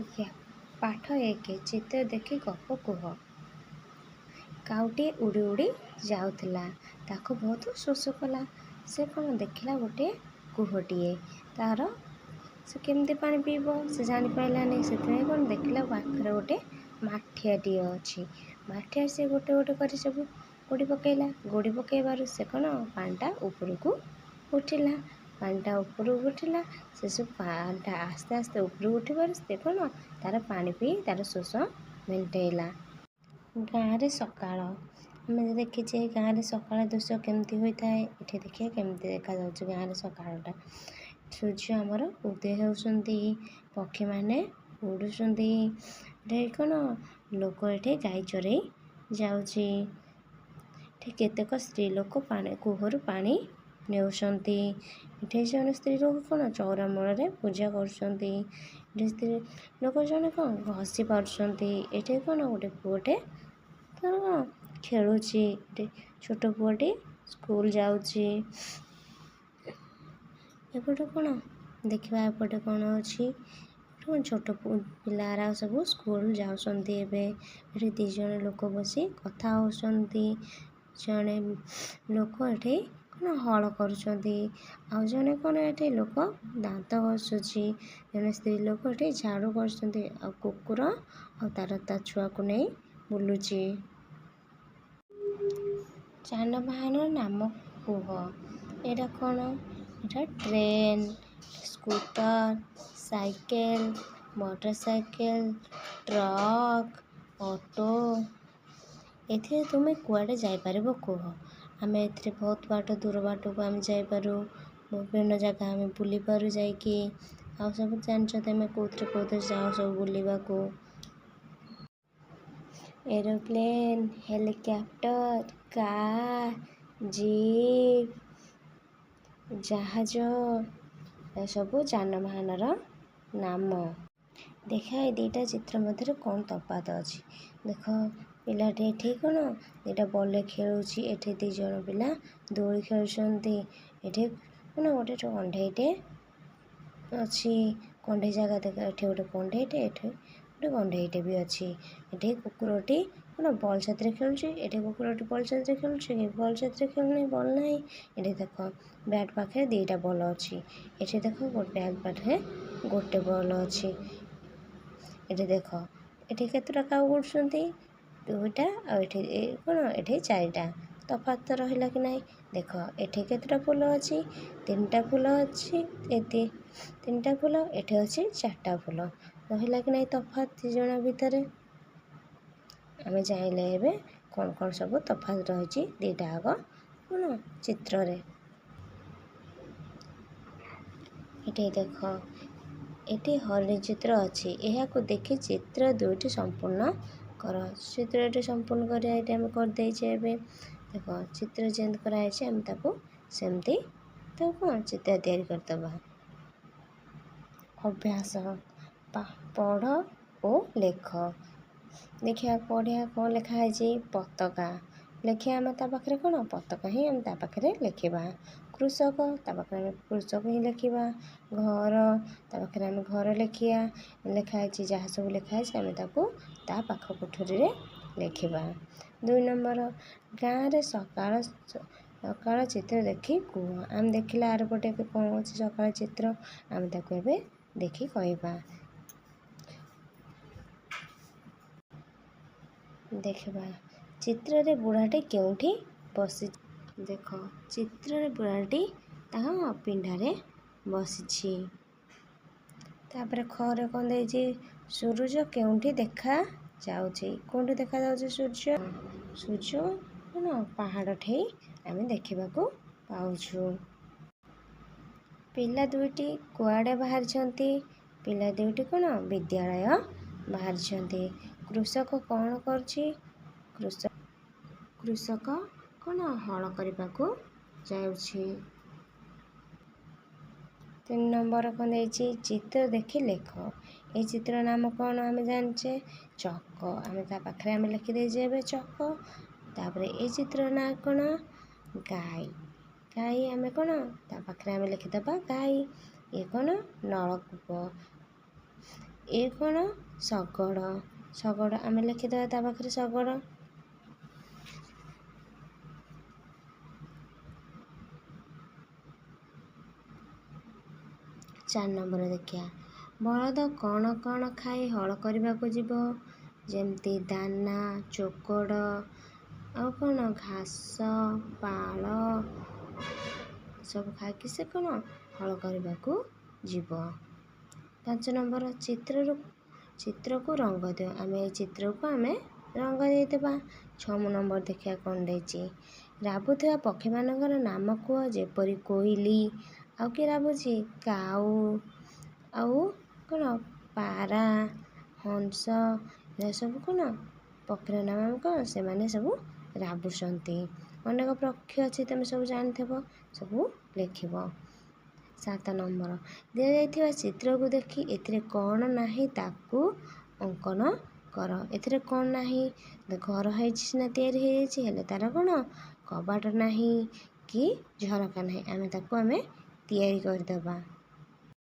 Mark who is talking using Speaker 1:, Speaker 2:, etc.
Speaker 1: ଦେଖିବା ପାଠ 1, ଚିତ୍ର ଦେଖି ଗପ କୁହ। କାଉଟିଏ ଉଡ଼ି ଉଡ଼ି ଯାଉଥିଲା, ତାକୁ ବହୁତ ଶୋଷ କଲା। ସେ କ'ଣ ଦେଖିଲା? ଗୋଟିଏ କୁହଟିଏ। ତାର ସେ କେମିତି ପାଣି ପିଇବ ସେ ଜାଣିପାରିଲାନି। ସେଥିପାଇଁ କ'ଣ ଦେଖିଲା? ପାଖରେ ଗୋଟେ ମାଠିଆଟିଏ ଅଛି। ମାଠିଆ ସେ ଗୋଟେ ଗୋଟେ କରି ସବୁ ଗୋଡ଼ି ପକାଇଲା। ଗୋଡ଼ି ପକାଇବାରୁ ସେ କ'ଣ ପାଣିଟା ଉପରକୁ ଉଠିଲା। ପାଣିଟା ଉପରକୁ ଉଠିଲା। ସେସବୁ ପାଣିଟା ଆସ୍ତେ ଆସ୍ତେ ଉପରକୁ ଉଠିବାରୁ ସେ କ'ଣ ତାର ପାଣି ପିଇ ତାର ଶୋଷ ମେଣ୍ଟେଇଲା। ଗାଁରେ ସକାଳ ଆମେ ଦେଖିଛେ, ଗାଁରେ ସକାଳ ଦୃଶ୍ୟ କେମିତି ହୋଇଥାଏ। ଏଠି ଦେଖିବା କେମିତି ଦେଖାଯାଉଛି ଗାଁରେ ସକାଳଟା। ସୂର୍ଯ୍ୟ ଆମର ଉଦୟ ହେଉଛନ୍ତି, ପକ୍ଷୀମାନେ ଉଡ଼ୁଛନ୍ତି। ଏଠି କ'ଣ ଲୋକ ଏଠି ଗାଈ ଚରେଇ ଯାଉଛି। ଏଠି କେତେକ ସ୍ତ୍ରୀ ଲୋକ ପାଣି କୂହରୁ ପାଣି ନେଉଛନ୍ତି। ଏଠି ଜଣେ ସ୍ତ୍ରୀ ଲୋକ କ'ଣ ଚଉରା ମୂଳରେ ପୂଜା କରୁଛନ୍ତି। ଏଠି ସ୍ତ୍ରୀ ଲୋକ ଜଣେ କ'ଣ ଘଷି ପାରୁଛନ୍ତି। ଏଠି କ'ଣ ଗୋଟେ ପୁଅଟେ ତାର କ'ଣ ଖେଳୁଛି। ଏଠି ଛୋଟ ପୁଅଟି ସ୍କୁଲ ଯାଉଛି। ଏପଟେ କ'ଣ ଦେଖିବା, ଏପଟେ କ'ଣ ଅଛି? ଛୋଟ ପିଲାରା ସବୁ ସ୍କୁଲ ଯାଉଛନ୍ତି ଏବେ। ଏଠି 2 ଜଣ ଲୋକ ବସି କଥା ହେଉଛନ୍ତି। ଜଣେ ଲୋକ ଏଠି କ'ଣ ହଳ କରୁଛନ୍ତି, ଆଉ ଜଣେ କ'ଣ ଏଠି ଲୋକ ଦାନ୍ତ ଘଷୁଛି। ଜଣେ ସ୍ତ୍ରୀ ଲୋକ ଏଠି ଝାଡ଼ୁ କରୁଛନ୍ତି, ଆଉ କୁକୁର ଆଉ ତାର ତା ଛୁଆକୁ ନେଇ ବୁଲୁଛି। ଯାନବାହାନର ନାମ କୁହ। ଏଇଟା କ'ଣ? ଏଇଟା train, scooter, cycle, motor cycle, truck, auto. ଏଥିରେ ତୁମେ କୁଆଡ଼େ ଯାଇପାରିବ କୁହ? ଆମେ ଏଥିରେ ବହୁତ ବାଟ, ଦୂର ବାଟକୁ ଆମେ ଯାଇପାରୁ। ବିଭିନ୍ନ ଜାଗା ଆମେ ବୁଲିପାରୁ ଯାଇକି। ଆଉ ସବୁ ଜାଣିଛ ତମେ କେଉଁଥିରେ କେଉଁଥିରେ ଯାଅ ସବୁ ବୁଲିବାକୁ? Aeroplane, helicopter, car, jeep, ଜାହାଜ, ଏସବୁ ଯାନବାହାନର ନାମ। ଦେଖିବା ଏ 2ଟା ଚିତ୍ର ମଧ୍ୟରେ କ'ଣ ତଫାତ ଅଛି। ଦେଖ, ପିଲାଟି ଏଠି କ'ଣ 2ଟା ବଲ୍ରେ ଖେଳୁଛି। ଏଠି 2 ଜଣ ପିଲା ଦୋଳି ଖେଳୁଛନ୍ତି। ଏଠି କ'ଣ ଗୋଟେ କଣ୍ଢେଇଟେ ଅଛି। କଣ୍ଢେଇ ଜାଗା ଦେଖ, ଏଠି ଗୋଟେ କଣ୍ଢେଇଟେ, ଏଠି ଗୋଟେ କଣ୍ଢେଇଟେ ବି ଅଛି। ଏଠି କୁକୁରଟି କ'ଣ ବଲ୍ ସାଥିରେ ଖେଳୁଛି। ଏଠି କୁକୁରଟି ବଲ୍ ସାଥିରେ ଖେଳୁଛି କି? ବଲ୍ ସାଥିରେ ଖେଳୁନି, ବଲ୍ ନାହିଁ। ଏଠି ଦେଖ, ବ୍ୟାଟ୍ ପାଖରେ 2ଟା ବଲ୍ ଅଛି। ଏଠି ଦେଖ, ବ୍ୟାଟ୍ ପାଖରେ ଗୋଟେ ବଲ୍ ଅଛି। ଏଠି ଦେଖ, ଏଠି କେତେଟା କାଉ ଉଡ଼ୁଛନ୍ତି? 2ଟା। ଆଉ ଏଠି କ'ଣ? ଏଠି 4ଟା। ତଫାତ ରହିଲା କି ନାହିଁ? ଦେଖ, ଏଠି କେତେଟା ଫୁଲ ଅଛି? 3ଟା ଫୁଲ ଅଛି। 3ଟା ଫୁଲ, ଏଠି ଅଛି 4ଟା ଫୁଲ। ରହିଲା କି ନାହିଁ ତଫାତ 2 ଜଣ ଭିତରେ? ଆମେ ଜାଣିଲେ ଏବେ କ'ଣ କ'ଣ ସବୁ ତଫାତ ରହିଛି 2ଟା ଆଗ କ'ଣ ଚିତ୍ରରେ। ଏଠି ଦେଖ, ଏଠି ହରିଣୀ ଚିତ୍ର ଅଛି। ଏହାକୁ ଦେଖି ଚିତ୍ର 2ଟି ସମ୍ପୂର୍ଣ୍ଣ କର। ଚିତ୍ରଟି ସମ୍ପୂର୍ଣ୍ଣ କରିବା ଏଇଠି ଆମେ କରିଦେଇଛେ। ଏବେ ଦେଖ, ଚିତ୍ର ଯେମିତି କରାହେଇଛି ଆମେ ତାକୁ ସେମିତି ତାକୁ କ'ଣ ଚିତ୍ର ତିଆରି କରିଦେବା। ଅଭ୍ୟାସ, ପଢ଼ ଓ ଲେଖ। ଦେଖିବା, ପଢ଼ିବା କ'ଣ ଲେଖା ହେଇଛି। ପତାକା ଲେଖିବା ଆମେ, ତା ପାଖରେ କ'ଣ? ପତାକା ହିଁ ଆମେ ତା ପାଖରେ ଲେଖିବା। କୃଷକ, ତା ପାଖରେ ଆମେ କୃଷକ ହିଁ ଲେଖିବା। ଘର, ତା ପାଖରେ ଆମେ ଘର ଲେଖିବା। ଲେଖା ହେଇଛି, ଯାହା ସବୁ ଲେଖା ହେଇଛି ଆମେ ତାକୁ ତା ପାଖ କୋଠରୀରେ ଲେଖିବା। 2 ନମ୍ବର, ଗାଁରେ ସକାଳ ସକାଳ ଚିତ୍ର ଦେଖି କୁହ। ଆମେ ଦେଖିଲା ଆରପଟେ କ'ଣ ଅଛି ସକାଳ ଚିତ୍ର, ଆମେ ତାକୁ ଏବେ ଦେଖି କହିବା। ଦେଖିବା, ଚିତ୍ରରେ ବୁଢ଼ାଟି କେଉଁଠି ବସି? ଦେଖ, ଚିତ୍ରରେ ବୁଢ଼ାଟି ତାହା ପିଣ୍ଡାରେ ବସିଛି। ତାପରେ ଖରେ କ'ଣ ଦେଇଛି? ସୂରୁଜ କେଉଁଠି ଦେଖା ଯାଉଛି? କେଉଁଠି ଦେଖାଯାଉଛି ସୂର୍ଯ୍ୟ? ସୂର୍ଯ୍ୟ କ'ଣ ପାହାଡ଼ ଠେଇ ଆମେ ଦେଖିବାକୁ ପାଉଛୁ। ପିଲା 2ଟି କୁଆଡ଼େ ବାହାରିଛନ୍ତି? ପିଲା 2ଟି କ'ଣ ବିଦ୍ୟାଳୟ ବାହାରିଛନ୍ତି। କୃଷକ କ'ଣ କରୁଛି? କୃଷକ କ'ଣ ହଳ କରିବାକୁ ଯାଉଛି। 3 ନମ୍ବର କ'ଣ ଦେଇଛି? ଚିତ୍ର ଦେଖି ଲେଖ। ଏଇ ଚିତ୍ର ନାମ କ'ଣ ଆମେ ଜାଣିଛେ? ଚକ। ଆମେ ତା ପାଖରେ ଆମେ ଲେଖିଦେଇଛେ ଏବେ ଚକ। ତାପରେ ଏଇ ଚିତ୍ର ନାଁ କ'ଣ? ଗାଈ। ଗାଈ ଆମେ କ'ଣ ତା ପାଖରେ ଆମେ ଲେଖିଦେବା ଗାଈ। ଇଏ କ'ଣ? ନଳକୂପ। ଏ କ'ଣ? ଶଗଡ଼। ଶଗଡ଼ ଆମେ ଲେଖିଦେବା ତା ପାଖରେ ଶଗଡ଼। 4 ନମ୍ବର ଦେଖିବା, ବଳଦ କ'ଣ କ'ଣ ଖାଇ ହଳ କରିବାକୁ ଯିବ? ଯେମିତି ଦାନା, ଚୋକଡ଼, ଆଉ କ'ଣ ଘାସ, ପାଳ ସବୁ ଖାଇକି ସେ କ'ଣ ହଳ କରିବାକୁ ଯିବ। 5 ନମ୍ବର, ଚିତ୍ରରୁ ଚିତ୍ରକୁ ରଙ୍ଗ ଦିଅ। ଆମେ ଏଇ ଚିତ୍ରକୁ ଆମେ ରଙ୍ଗ ଦେଇଦେବା। 6 ନମ୍ବର ଦେଖିବା କ'ଣ ଦେଇଛି। ରାବୁଥିବା ପକ୍ଷୀମାନଙ୍କର ନାମ କୁହ, ଯେପରି କୋଇଲି, ଆଉ କିଏ ରାବୁଛି? କାଉ, ଆଉ କ'ଣ ପାରା, ହଂସ, ଏସବୁ କ'ଣ ପକ୍ଷୀର ନାମ। ଆମେ କ'ଣ ସେମାନେ ସବୁ ରାବୁଛନ୍ତି। ଅନେକ ପକ୍ଷୀ ଅଛି, ତୁମେ ସବୁ ଜାଣିଥିବ, ସବୁ ଲେଖିବ। 7 ନମ୍ବର, ଦିଆଯାଇଥିବା ଚିତ୍ରକୁ ଦେଖି ଏଥିରେ କ'ଣ ନାହିଁ ତାକୁ ଅଙ୍କନ କର। ଏଥିରେ କ'ଣ ନାହିଁ? ଘର ହେଇଛି ସିନା, ତିଆରି ହେଇଯାଇଛି, ହେଲେ ତା'ର କ'ଣ କବାଟ ନାହିଁ କି ଝରକା ନାହିଁ। ଆମେ ତାକୁ ଆମେ ତିଆରି କରିଦେବା।